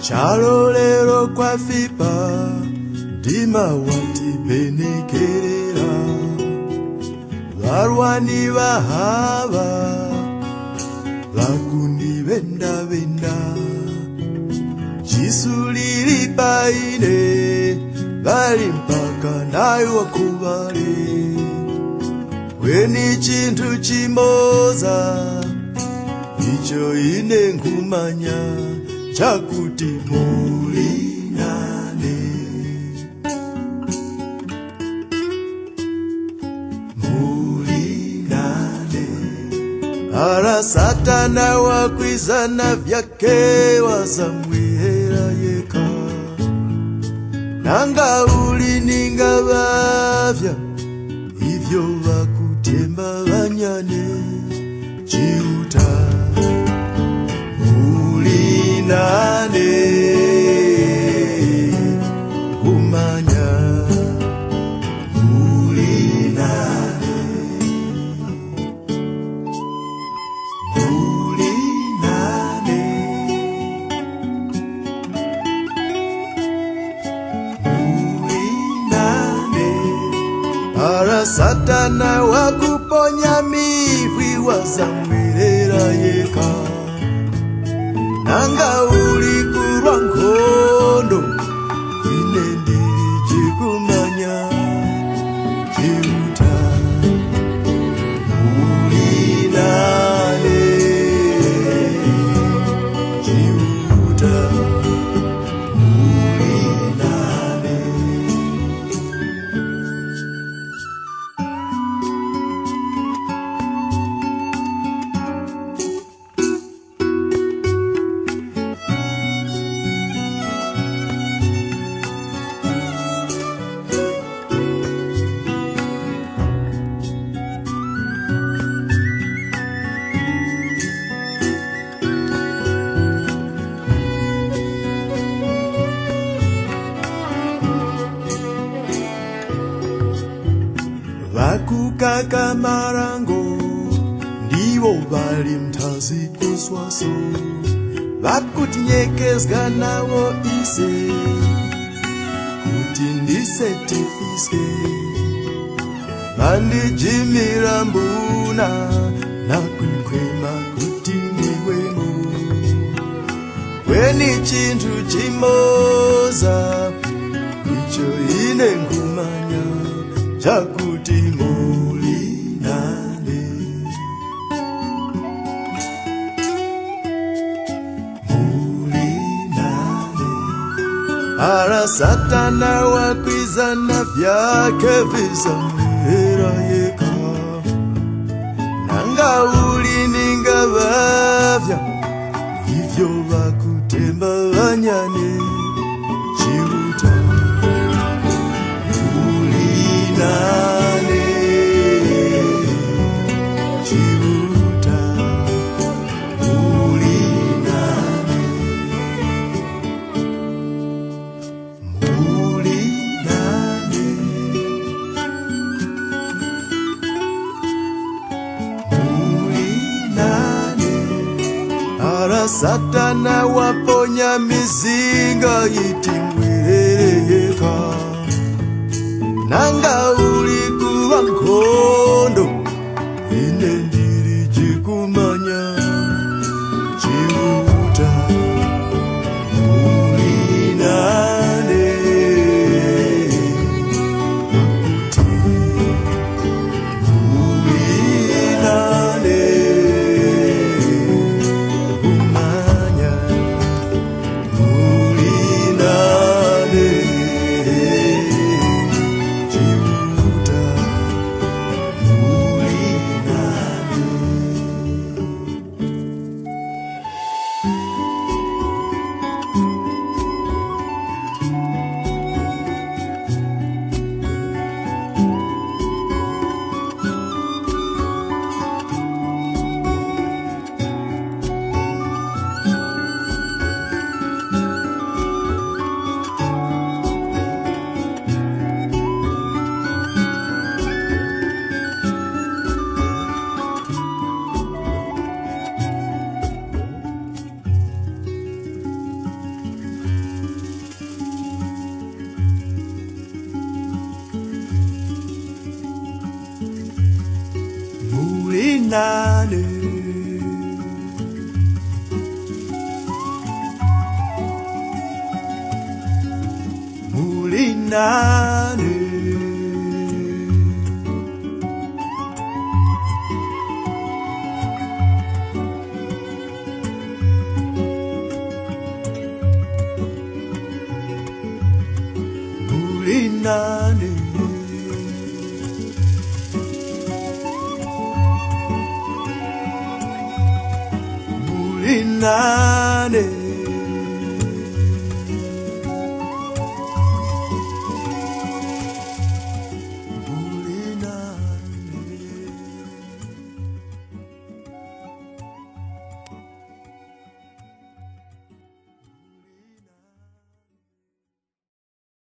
Chalo lero kwa fipa dima watibenekerera varwani vahava vakundi venda venda Jisu lili paine vali mpaka nayo wakuvale weni chintu chimoza icho ine nkumanya chakuti mulinane mulinane ara satana wakwizana vyake wazamwihera yeka nanga ulininga vavya ivyo vakutemba vanyane chiuta mulinane kumanya mulinane mulinane mulinane para satana wakuponya mivwi wazamwirera yeka nanga uli kurwa nkhondo ine ndiri chikumanya chiuta mulinane chiuta mulinane. Vakukaka marango ndivo vali mtazi kuswaso vakutinyekezga navo ise kuti ndise tifiske vandijimira mbuna nakunkwema kuti ndiwemo weni chintu chimoza icho ine nkumanya chakuti mulinane mulinane ara satana wakwizana vyake vizamwera yeka nanga ulininga vavya ivyo vakutemba vanyane chiuta mulinane chiuta mulinane mulinane mulinane ara satana waponya mizinga itimwerereka nanga uli kuva nkhondo ine ndiri chikumanya chiuta mulinane kuti mulinane kumanya mulinane chiuta. Mulinane. Mulinane. Mulinane. Mulinane.